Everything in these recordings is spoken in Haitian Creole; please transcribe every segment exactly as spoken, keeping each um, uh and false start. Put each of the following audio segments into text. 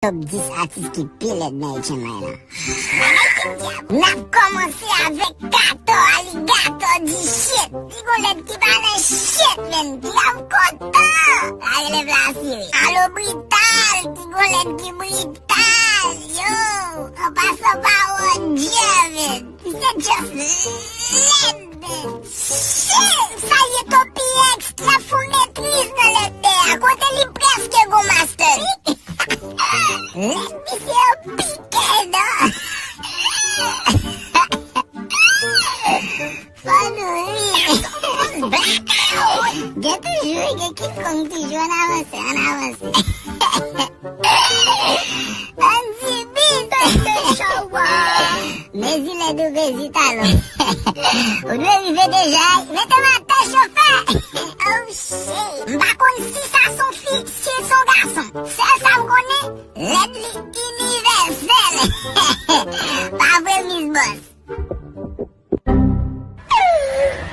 Top dis atis ki pi lèd nan H M I la. N ap kòmanse avèk Kato Aligato di shit. Li gon lèd ki pa nan shit, menn. Li ap kontan. Gade lèv la sere. Alo Brital, ki gon lèd ki brital, yo. An pasan pa Roger, menn. Misye just lèd, menn. Shit! Salye Topirex, l ap fè yon metriz nan lèd dèyè a. Kote li prèske gon master. Lèd misye yo pike, non? Fò nou ri. Gen toujou, gen kikonk toujou. Ann avanse, ann avanse. Ann di bit. Mezi lèd ou mezi talon. Ou dwe rive deja. Mete m atè, chofè. Oh shit. M pa konn si sa se yon fi, si se yon gason. Sèl sa m konnen, lèd li inivèsèl. Pa vre, Miss Boss?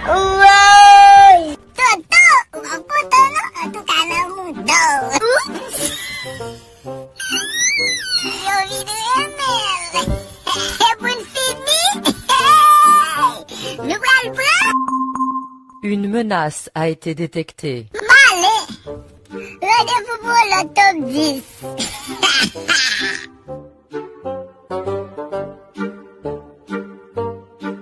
Woy! Toto, ou p ap kontan non, antouka nan mouda w. Oups! Yo vin renmen l. E pou n fini, hey! Nou pral pran. Une menace a été détectée. M ale. Randevou pou yon lòt top dis.